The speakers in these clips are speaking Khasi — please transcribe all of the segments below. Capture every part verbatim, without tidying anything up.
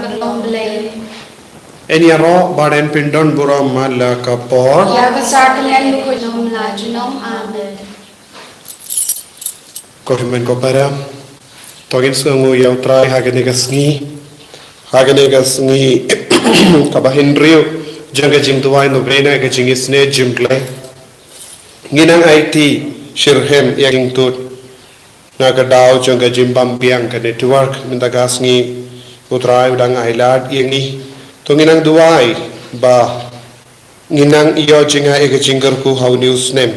Pynlong Blei. Yn ïaroh bad yn pyndon burom man la ka por. Ïa ka sar kylliang bakhuid na u mynsiem junom. Amen. Ko hynmen ko para, to ngin sngewnguh ïa U Trai ha kane ka sngi, ha kane ka sngi kaba hynriew jong ka jingduwai novena ka jingisynei jong U Blei. Ngin nang aiti shitrhem ïa ka jingtut na ka daw jong ka jingbam biang ka network mynta ka sngi. U Trai u dang ailad ïa ngi. To ngin nang duwai ba ngin nang ïoh jingaiei ka jingkyrkhu ha une u snem,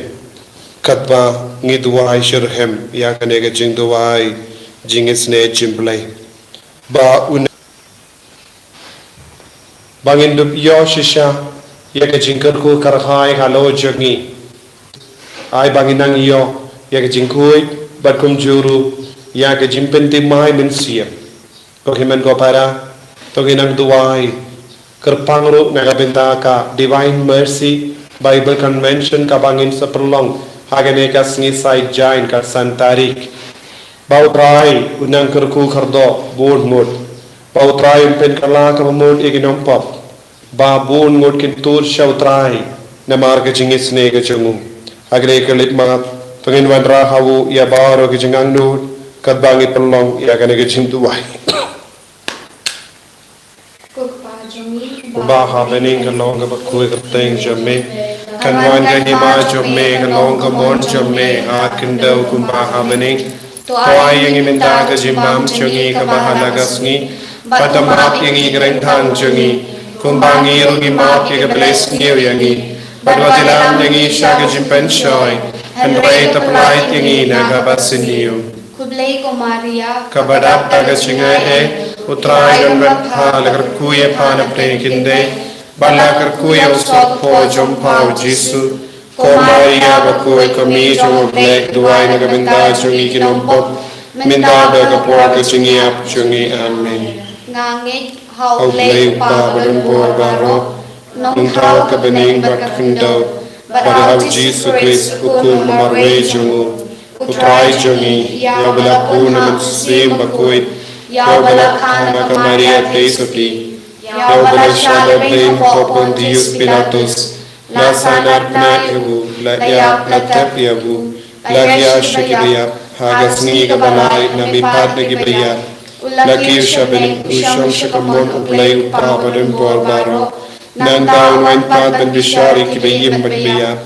katba ngi duwai shitrhem ïa kane ka jingduwai jingisynei jong U Blei. Ba un, ba ngin dup ïoh shisha ïa ka jingkyrkhu kyrhai halor jong ngi. Ai ba ngin nang ïoh ïa ka jingkhuid bad kumjuh ruh ïa ka jingpynthymmai mynsiem. Ko hynmen ko para, to ngin nang duwai kyrpang ruh na ka bynta ka Divine Mercy Bible Convention kaba ngin sa pynlong ha kane ka sngi Saitjaiñ ka san tarik. Ba U Trai un nang kyrkhu kyrdoh bun ngut. Ba U Trai un pynkylla kaba mut ïa ki nongpop. Ba bun ngut kin tur sha U Trai namar ka jingisynei ka jong u. Ha kane ka leit mat, to ngin wanrah ha u ïa baroh ki jingangnud katba ngi pynlong ïa kane ka jingduwai. Ko Kpa jong ngi uba ha bneng, ka long kaba khuid kyrteng jong me. Kan wan ka hima jong me, ka long ka mon jong me ha khyndew kumba ha bneng. To ai ïa ngi mynta ka jingbam jong ngi kaba ha la ka sngi. Bad to map ïa ngi ki ryngkang jong ngi, kumba ngi ruh ngi map ïa kiba leh sniew ïa ngi. Bad wat ïalam ïa ngi sha ka jingpynshoi, hynrei to pyllait ïa ngi na kaba sniew. Khublei ko Maria, kaba dap da ka jingaiei, U Trai u don bad pha, la kyrkhu ïa pha na pdeng ki khyndai, bad la kyrkhu ïa u soh jong pha U Jisu. Ko Maria bakhuid, ko Mei jong U Blei, duwai na ka bynta jong ngi ki nongpop, mynta bad ha ka por ka jingïap jong ngi. Amen. Nga ngeit ha U Blei U Kpa badonbor baroh, nongthaw ka bneng bad ka khyndew, bad ha U Jisu Khrist u khun marwei jong u, U Trai jong ngi, ïa uba la bun na U Mynsiem Bakhuid, ïa uba la kha na ka Maria Theisotti, ïa uba la shah lehbeiñ hapoh Pontius Pilatus, la sahnarphna ïa u, la ïap, la thep ïa u, la hiar sha kiba ïap, ha ka sngi kaba lai namar pat na kiba ïap u la kiew sha bneng, u shong sha kamon U Blei U Kpa badonbor baroh. Nangta un wan pat ban bishar ïa kiba im bad kiba ïap.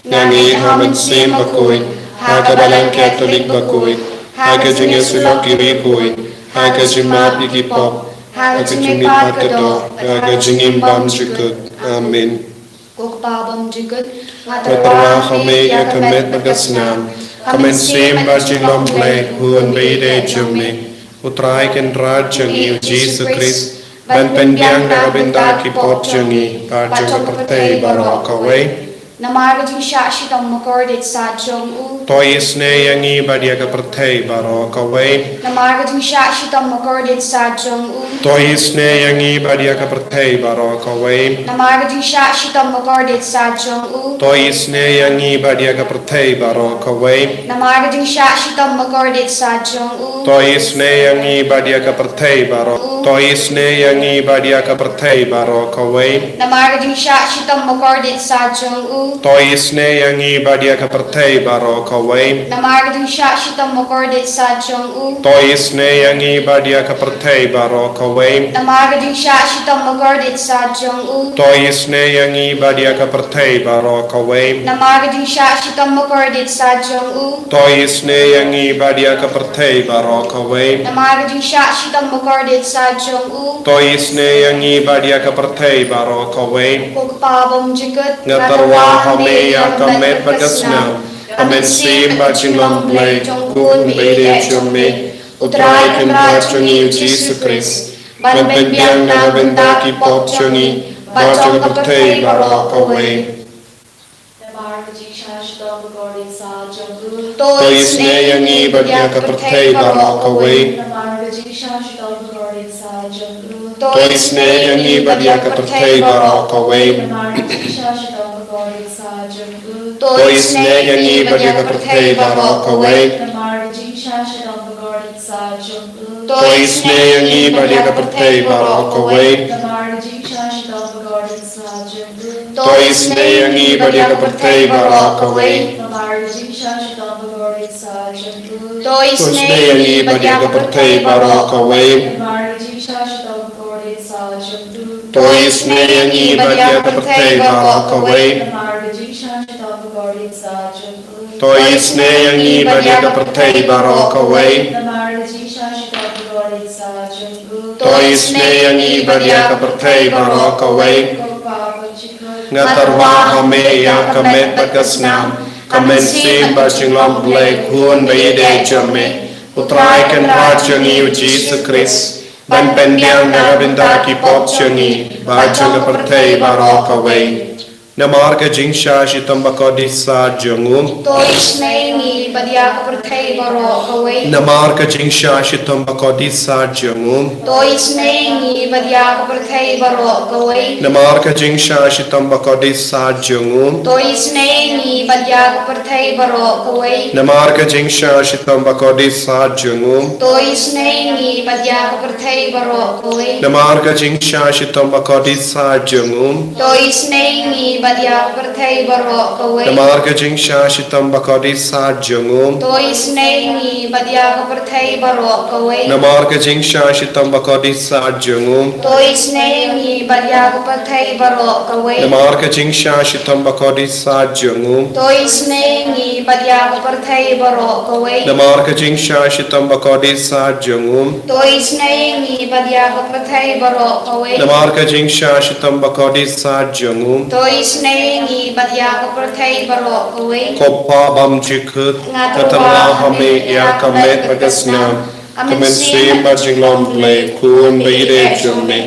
Nga ngeit ha U Mynsiem Bakhuid, ha ka Balang Katholik bakhuid, ha ka jingïasyllok ïa ki riewkhuid, ha ka jingmap ïa ki pop, ha ka jingmihpat ka doh, ha ka jingim bymjukut. Amen. Ko Kpa bymjukut, nga tyrwa ha me ïa ka met bad ka snam, ka mynsiem bad jinglong Blei ha U Nongpynim jong me, U Trai Kynrad jong ngi U Jisu Khrist, ban pynbiang na ka bynta ki pop jong ngi bad jong ka pyrthei baroh kawei. Namar ka jingshah shitom makordit sat jong u, to isynei ïa ngi bad ïa ka pyrthei baroh kawei. Namar ka jingshah shitom makordit sat jong u, to isynei ïa ngi bad ïa ka pyrthei baroh kawei. Namar ka jingshah shitom makordit sat jong u, to isynei ïa ngi bad ïa ka pyrthei baroh kawei. Namar ka jingshah shitom makordit sat jong u, to isynei ïa ngi bad ïa ka pyrthei baroh, to isynei ïa ngi bad ïa ka pyrthei baroh kawei. Namar ka jingshah shitom makordit sat jong u, to isynei ïa ngi bad ïa ka pyrthei baroh kawei. Namar ka jingshah shitom makordit sat jong u, to isynei ïa ngi bad ïa ka pyrthei baroh kawei. Namar ka jingshah shitom makordit sat jong u, to isynei ïa ngi bad ïa ka pyrthei baroh kawei. Namar ka jingshah shitom makordit sat jong u, to isynei ïa ngi bad ïa ka pyrthei baroh kawei. Namar ka jingshah shitom makordit sat jong u, to isynei ïa ngi bad ïa ka pyrthei baroh kawei. Ko Kpa bymjukut, nga tyrwa ha me ïa ka met bad ka snam, ka mynsiem bad jinglong Blei jong u Nongpynim jong me, U Trai Kynrad jong ngi U Jisu Khrist, ban pynbiang na ka bynta ki pop jong ngi bad jong ka pyrthei baroh kawei. Namar ka jingshah shitom makordit sat jong u, to isynei ïa ngi bad ïa ka pyrthei baroh kawei. Namar ka jingshah shitom makordit sat jong u, to isynei ïa ngi bad ïa ka pyrthei baroh kawei. Namar ka jingshah shitom makordit sat jong u, to isynei ïa ngi bad ïa ka pyrthei baroh kawei. Namar ka jingshah shitom makordit sat jong u, To isynei ïa ngi bad ïa ka pyrthei baroh kawei. Namar ka jingshah shitom bakordit sa jong u. To isynei ïa ngi bad ïa ka pyrthei baroh kawei. Namar ka jingshah shitom bakordit sa jong u. To isynei ïa ngi bad ïa ka pyrthei baroh kawei. Namar ka jingshah shitom bakordit sa jong u. To isynei ïa ngi bad ïa ka pyrthei baroh kawei. Namar ka jingshah shitom bakordit sa jong u. To isynei ïa ngi bad ïa ka pyrthei baroh kawei. Namar ka jingshah shitom bakordit sa jong u. To isynei ïa ngi bad ïa ka pyrthei baroh kawei. Ko Pa ba jingkut. Nga tyrwa ha me ïa ka met bad ka snam, ka mynsiem bad jinglong Blei, Khun ba ïeit jong me, U Trai Kynrad jong ngi U Jisu Khrist, ban pynbiang na ka bynta ki pop jong ngi bad jong ka pyrthei baroh kawei. Namar ka jingshah shitom bakordit sa jong u. To isynei ïa ngi bad ïa ka pyrthei baroh kawei. Namar ka jingshah shitom bakordit sa jong u. To isynei ïa ngi bad ïa ka pyrthei baroh kawei. Namar ka jingshah shitom bakordit sa jong u. To isynei ïa ngi bad ïa ka pyrthei baroh kawei. Namar ka jingshah shitom bakordit sa jong u. To isynei ïa ngi bad ïa ka pyrthei baroh kawei. Namar ka jingshah shitom bakordit sa jong u. To isynei ïa ngi bad ïa ka pyrthei baroh kawei. Namar ka jingshah shitom bakordit sa jong u. To isynei ïa ngi bad ïa ka pyrthei baroh kawei. Namar ka jingshah shitom bakordit sa jong u. To isynei ïa ngi bad ïa ka pyrthei baroh kawei. Namar ka jingshah shitom bakordit sa jong u. To isynei ïa ngi bad ïa ka pyrthei baroh kawei. Namar ka jingshah shitom bakordit sa jong u. To isynei ïa ngi bad ïa ka pyrthei baroh kawei. Namar ka jingshah shitom bakordit sa jong u. To isynei ïa ngi bad ïa ka pyrthei baroh kawei. Ko Pa bymjukut, nga tyrwa ha me ïa ka met bad ka snam, ka mynsiem bad jinglong Blei, Khun ba ïeit jong me,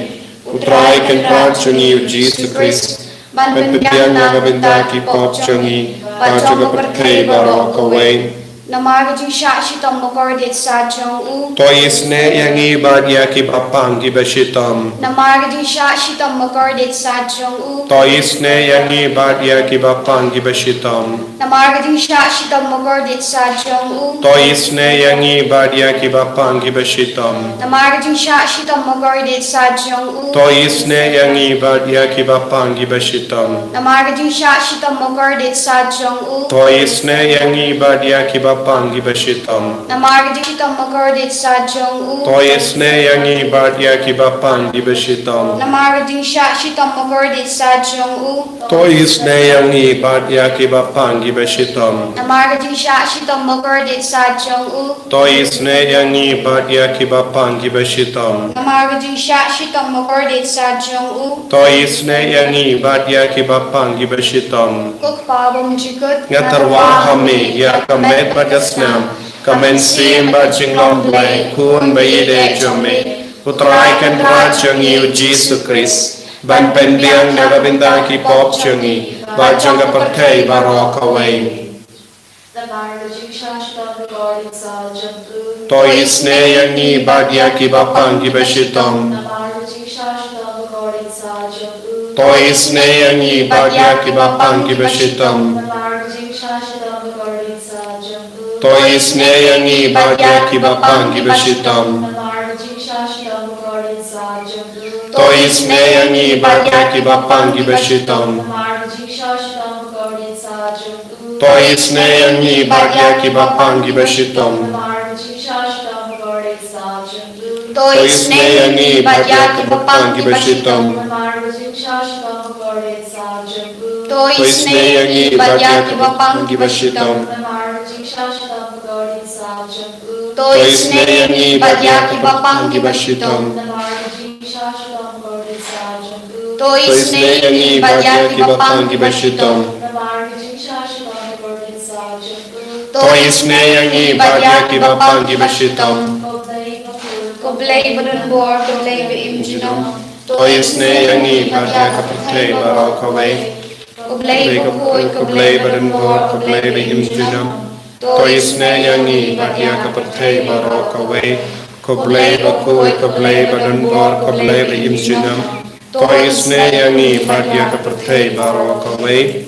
U Trai Kynrad jong ngi U Jisu Khrist, ban pynbiang na ka bynta ki pop jong ngi bad jong ka pyrthei baroh kawei. Namar ka jingshah shitom bakordit sa jong u. To isynei ïa ngi bad ïa kiba pang kiba shitom. Namar ka jingshah shitom bakordit sa jong u. To isynei ïa ngi bad ïa kiba pang kiba shitom. Namar ka jingshah shitom bakordit sa jong u. To isynei ïa ngi bad ïa kiba pang kiba shitom. Namar ka jingshah shitom bakordit sa jong u. To isynei ïa ngi bad ïa kiba pang kiba shitom. Namar ka jingshah shitom bakordit sa jong u. To isynei ïa ngi bad ïa kiba pang kiba shitom. Namar ka jingshitom bakordit sa jong u. To isynei ïa ngi bad ïa kiba pang kiba shitom. Namar ka jingshah shitom bakordit sa jong u. To isynei ïa ngi bad ïa kiba pang kiba shitom. Namar ka jingshah shitom bakordit sa jong u. To isynei ïa ngi bad ïa kiba pang kiba shitom. Namar ka jingshah shitom bakordit sa jong u. To isynei ïa ngi bad ïa kiba pang kiba shitom. Ko Pa bymjukut, nga tyrwa ha me ïa ka met bad ka snam, ka mynsiem bad jinglong Blei, Khun ba ïeit jong me, U Trai Kynrad jong ngi U Jisu Khrist, ban pynbiang na ka bynta ki pop jong ngi bad jong ka pyrthei baroh kawei. Namar ka jingshah shitom bakordit sa jong u. To isynei ïa ngi bad ïa kiba pang kiba shitom. Namar ka jingshah shitom bakordit sa jong u. To isynei ïa ngi bad ïa kiba pang kiba shitom. Namar ka jingshah shitom bakordit sa jong u. To isynei ïa ngi bad ïa kiba pang kiba shitom. Namar ka jingshah shitom bakordit sa jong u. To isynei ïa ngi bad ïa kiba pang kiba shitom. Namar ka jingshah shitom bakordit sa jong u. To isynei ïa ngi bad ïa kiba pang kiba shitom. Namar ka jingshah shitom bakordit sa jong u. To isynei ïa ngi bad ïa kiba pang kiba shitom. Namar ka jingshah shitom bakordit sa jong u. To isynei ïa ngi bad ïa kiba pang kiba shitom. Namar ka jingshah shitom bakordit sa jong u. To isynei ïa ngi bad ïa kiba pang kiba shitom. Namar ka jingshah shitom bakordit sa jong u. To isynei ïa ngi bad ïa kiba pang kiba shitom. Namar ka jingshah shitom bakordit sa jong u. To isynei ïa ngi bad ïa kiba pang kiba shitom. Ko Blei bakhuid, ko Blei badonbor, ko Blei ba im junom. To isynei ïa ngi bad ïa ka pyrthei baroh kawei. Ko Blei bakhuid, ko Blei badonbor, ko Blei ba im junom. To isynei ïa ngi bad ïa ka pyrthei baroh kawei. Ko Blei bakhuid, ko Blei badonbor, ko Blei ba im junom. To isynei ïa ngi bad ïa ka pyrthei baroh kawei.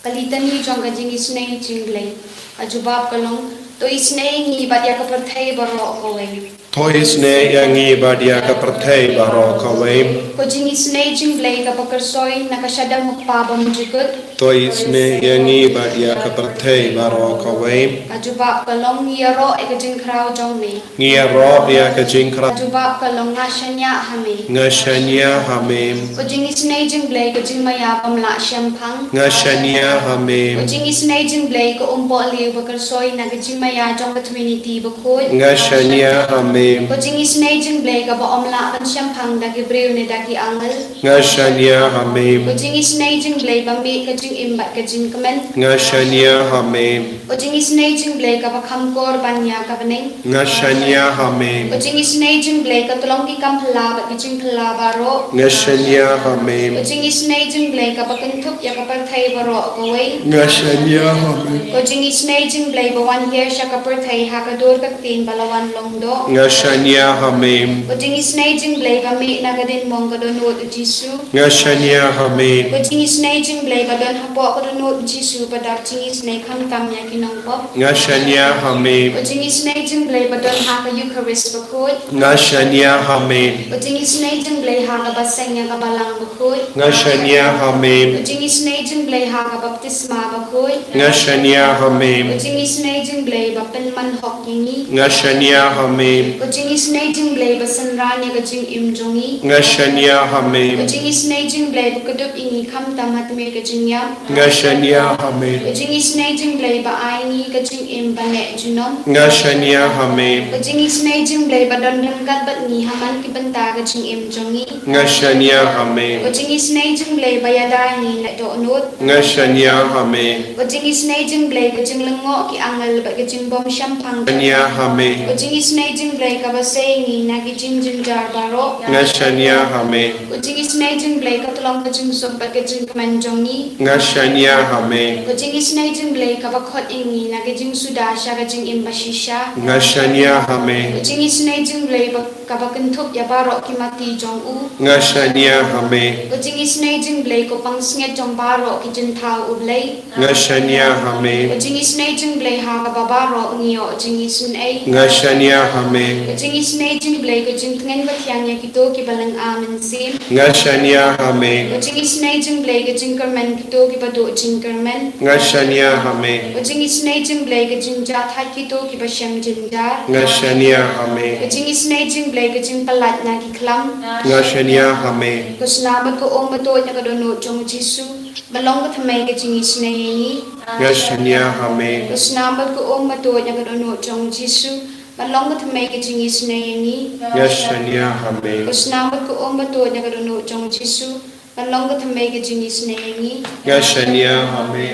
Ka Litani jong ka jingisynei jong U Blei. Ka jubab ka long, to isynei ïa ngi bad ïa ka pyrthei baroh kawei. To isynei ïa ngi bad ïa ka pyrthei baroh kawei. Ko jingisynei jong U Blei kaba kyrsoi na ka shadem U Kpa bymjukut. To isynei ïa ngi bad ïa ka pyrthei baroh kawei. Ka jubab ka long, ïaroh ïa ka jingkhraw jong me. Ngi ïaroh ïa ka jingkhraw. Ka jubab ka long, nga shaniah ha me. Nga shaniah ha me. Ko jingisynei jong U Blei ka jingmaïa bym lah shemphang. Nga shaniah ha me. Ko jingisynei jong U Blei ka umpohliew ba kyrsoi na ka jingmaïa jong ka Trinity bakhuid. Nga shaniah ha me. Ko jingisynei jong U Blei kaba ym lah ban shemphang da ki briew ne da ki angel. Nga shaniah ha me. Ko jingisynei jong U Blei ba mih ka jingim bad ka jingkmen. Nga shaniah ha me. Ko jingisynei jong U Blei kaba kham kor ban ïa ka bneng. Nga shaniah ha me. Ko jingisynei jong U Blei ka tyllong ki kam phylla bad ki jingphylla baroh. Nga shaniah ha me. Ko jingisynei jong U Blei kaba kynthup ïa ka pyrthei baroh kawei. Nga shaniah ha me. Ko jingisynei jong U Blei ba wan hiar sha ka pyrthei ha ka dur ka ktien ba la wan long doh. Nga shaniah ha me. Ko jingisynei jong U Blei ba mih na ka diengphna ka dohnud U Jisu. Nga shaniah ha me. Ko jingisynei jong U Blei ba don hapoh ka dohnud U Jisu ba dap jingisynei khamtam ïa ki nongpop. Nga shaniah ha me. Ko jingisynei jong U Blei ba don ha ka Eucharist bakhuid. Nga shaniah ha me. Ko jingisynei jong U Blei ha kaba seng ïa ka balang bakhuid. Nga shaniah ha me. Ko jingisynei jong U Blei ha ka baptisma bakhuid. Nga shaniah ha me. Ko jingisynei jong U Blei ba pynman hok ïa ngi. Nga shaniah ha me. Ko jingisynei jong U Blei ba synran ïa ka jingim jong ngi. Nga shaniah ha me. Ko jingisynei jong U Blei ba kdup ïa ngi khamtam ha tmier ka jingïap. Nga shaniah ha me. Ko jingisynei jong U Blei ba ai ngi ka jingim ba neh junom. Nga shaniah ha me. Ko jingisynei jong U Blei ba don ryngkat bad ngi ha man ki bynta ka jingim jong ngi. Nga shaniah ha me. Ko jingisynei jong U Blei ba ïada ïa ngi na dohnud. Nga shaniah ha me. Ko jingisynei jong U Blei ka jinglyngngoh ki angel bad ka jingbymshemphang. Shaniah ha me. Ko jingisynei jong U Blei kaba sei ïa ngi na ki jingjynjar baroh. Nga shaniah ha me. Ko jingisynei jong U Blei ka tyllong ka jingsuk bad ka jingkmen jong ngi. Nga shaniah ha me. Ko jingisynei jong U Blei kaba khot ïa ngi na ka jingsuda sha ka jingim bashisha. Nga shaniah ha me. Ko jingisynei jong U Blei ba kaba kynthup ïa baroh ki mati jong u. Nga shaniah ha me. Ko jingisynei jong U Blei ko pansngiat jong baroh ki jingthaw U Blei. Nga shaniah ha me. Ko jingisynei jong U Blei ha kaba baroh ngi ïoh jingisynei. Nga shaniah ha me. Ko jingisynei jong U Blei ko jingtngen bathiang ïa kito kiba lynga mynsiem. Nga shaniah ha me. Ko jingisynei jong U Blei ko jingkyrmen kito kiba duh jingkyrmen. Nga shaniah ha me. Ko jingisynei jong U Blei ko jingjahthait kito kiba shem jynjar. Nga shaniah ha me. Ko jingisynei jong U Blei ko jingpyllait na ki khlam. Nga shaniah ha me. Ko snam bad ko um ba tuid na ka dohnud jong U Jisu. Ba long ka thymmei ka jingisynei ïa ngi. Nga shaniah ha me. Ko snam bad ko um ba tuid na ka dohnud jong U Jisu. Ba long ka thymmei ka jingisynei ïa ngi. Nga shaniah ha me. Ko snam bad ko um ba tuid na ka dohnud jong U Jisu. Ba long ka thymmei ka jingisynei ïa ngi. Nga shaniah ha me.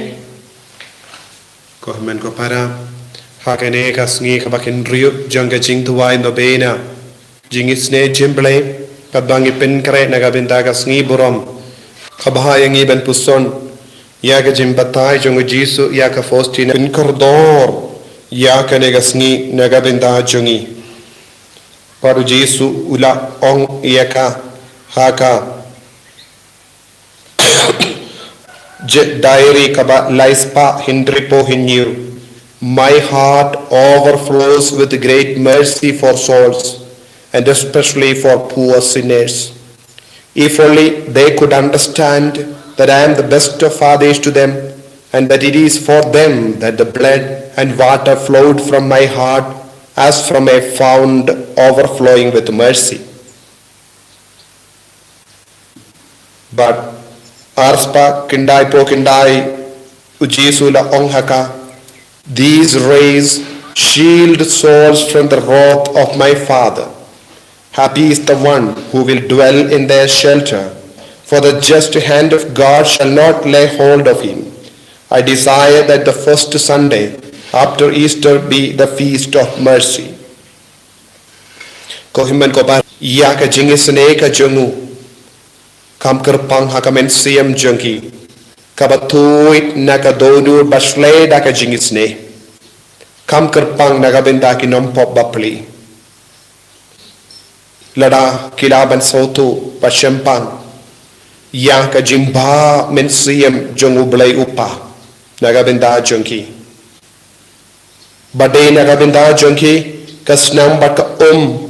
Ko hynmen ko para, ha kane ka sngi kaba kynriuh jong ka jingduwai novena jingisynei jong U Blei, kaba ngi pynkhreh na ka bynta ka sngi burom, kaba ha ïa ngi ban puson ïa ka jingbatai jong U Jisu ïa ka Faustina, pynkordor ïa kane ka sngi na ka bynta jong ngi. Bad U Jisu u la ong ïa ka ha ka J-, Diary kaba lai spah hynriewphew hynñiew. My heart overflows with great mercy for souls, and especially for poor sinners. If only they could understand that I am the best of fathers to them, and that it is for them that the blood and water flowed from my heart as from a fount overflowing with mercy. Bad ar spah khyndai phew khyndai, U Jisu u la ong ha ka, "These rays shield souls from the wrath of my Father. Happy is the one who will dwell in their shelter, for the just hand of God shall not lay hold of him. I desire that the first Sunday after Easter be the feast of mercy." Ko hynmen ko para, ïa ka jingisynei ka jong u kam kyrpang ha ka mynsiem jong ki, kaba tuid na ka dohnud ba shlei da ka jingisynei. Kam kyrpang na ka bynta ki nongpop bapli. Lada ki lah ban sngewthuh bad shemphang ïa ka jingbha mynsiem jong U Blei U Kpa na ka bynta jong ki. Ba dei na ka bynta jong ki, ka snam bad ka um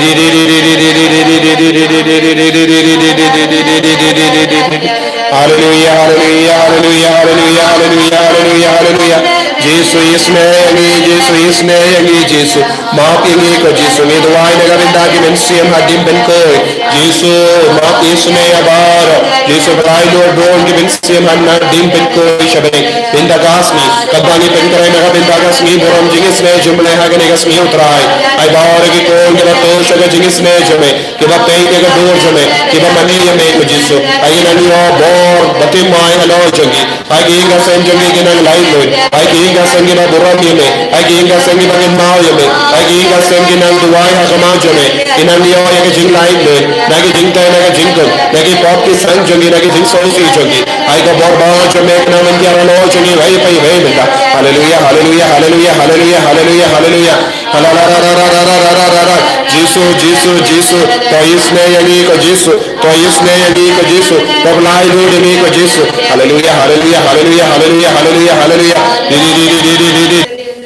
Haleluya, haleluya, haleluya, haleluya, haleluya, haleluya, haleluya, haleluya. Jisu, isynei ïa ngi, Jisu, isynei ïa ngi, Jisu. Map ïa ngi ko Jisu, ngi duwai na ka bynta ki mynsiem ha Diengpynkhuid. Jisu, map, isynei ïa baroh. Jisu, pyllait lut bun ki mynsiem ha Diengpynkhuid sha bneng. Bynta ka sngi, kaba ngi pynkhreh na ka bynta ka sngi burom jingisynei jong U Blei ha kane ka sngi, U Trai. Ai baroh ki khun kiba tuh sha ka jingisynei jong Me, kiba peit ïa ka dur jong Me, kiba mane ïa Me ko Jisu. Ai nang ïoh bor bad thymmai halor jong ki. Ai ki ïing ka sem jong ki ki nang laitluid. Ai ki ïing ka sem ki nang burom ïa Me. Ai ki ïing ka sem ki nang kynmaw ïa Me. Ai ki ïing ka sem ki nang duwai ha khmat jong Me. Ki nang ïoh ïa ka jinglaitluid na ki jingtei, na ka jingkut, na ki pop ki sang jong ki, na ki jingsngewsih jong ki. Ai ka bor ba jong Me ka nang mynta halor jong ki iwei pa iwei mynta. Haleluya, haleluya, haleluya, haleluya, haleluya, haleluya. Haleluya. Jisu, Jisu, Jisu. To isynei ïa ngi ko Jisu. To isynei ïa ngi ko Jisu. To pyllait lut ïa ngi ko Jisu. Haleluya, haleluya, haleluya, haleluya, haleluya, haleluya. Di, di, di, di.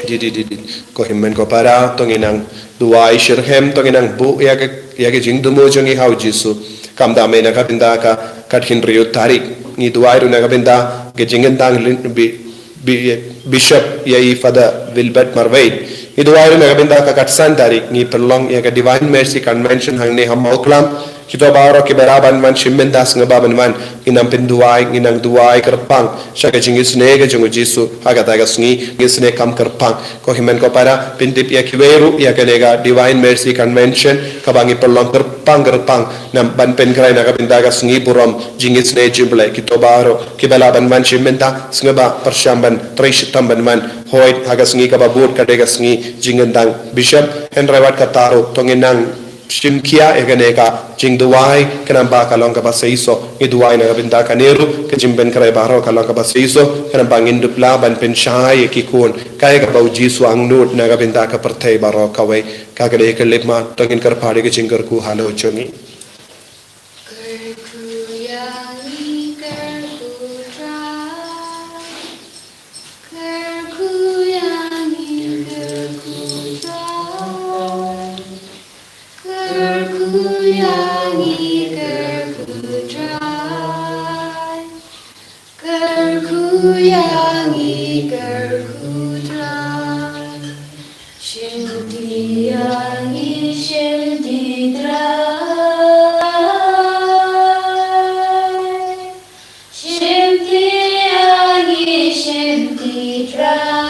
Di, di, di, di. Ko hynmen ko para, to ngin nang duwai shitrhem, to ngin nang buh ïa ka, ïa ka jingthmu jong ngi ha U Jisu. Kumta mynta na ka bynta ka khatkhyndai tarik, ngi duwai ruh na ka bynta ka jingkyntang lin-, bi-, bi-, Bishop ïa i Father Wilbert Marwein. Ngi duwai ruh na ka bynta ka khatsan tarik, ngi pynlong ïa ka Divine Mercy Convention hangne ha Mawklam. Kito baroh kiba lah ban wan shim bynta sngewbha ban wan. Ngin nang pynduwai, ngin nang duwai kyrpang sha ka jingisynei ka jong U Jisu ha kata ka sngi, jingisynei kam kyrpang. Ko hynmen ko para, pyntip ïa kiwei ruh ïa kane ka Divine Mercy Convention kaba ngi pynlong kyrpang kyrpang, namar ban pynkhreh na ka bynta ka sngi burom jingisynei jong U Blei. Kito baroh kiba lah ban wan shim bynta, sngewbha pyrshang ban trei shitom ban wan. Hooid, ha ka sngi kaba bud ka dei ka sngi jingkyntang Bishop, hynrei wat kata ruh to ngin nang shim khia ïa kane ka jingduwai, khnang ba ka long kaba seisoh. Ngi duwai na ka bynta kane ruh, ka jingpynkhreh baroh ka long kaba seisoh, khnang ba ngin dup lah ban pynshai ïa ki khun kaei kaba U Jisu u angnud na ka bynta ka pyrthei baroh kawei. Ka kane ka lip ma, to ngin kyrpad ïa ka jingkyrkhu halor jong ngi. Kyrkhu ïa ngi, kyrkhu Trai. Kyrkhu ïa ngi, kyrkhu Trai. Trai. Kyrkhu ïa ngi, kyrkhu Trai. Shimti ïa ngi, shimti Trai. Shimti ïa ngi, shimti Trai.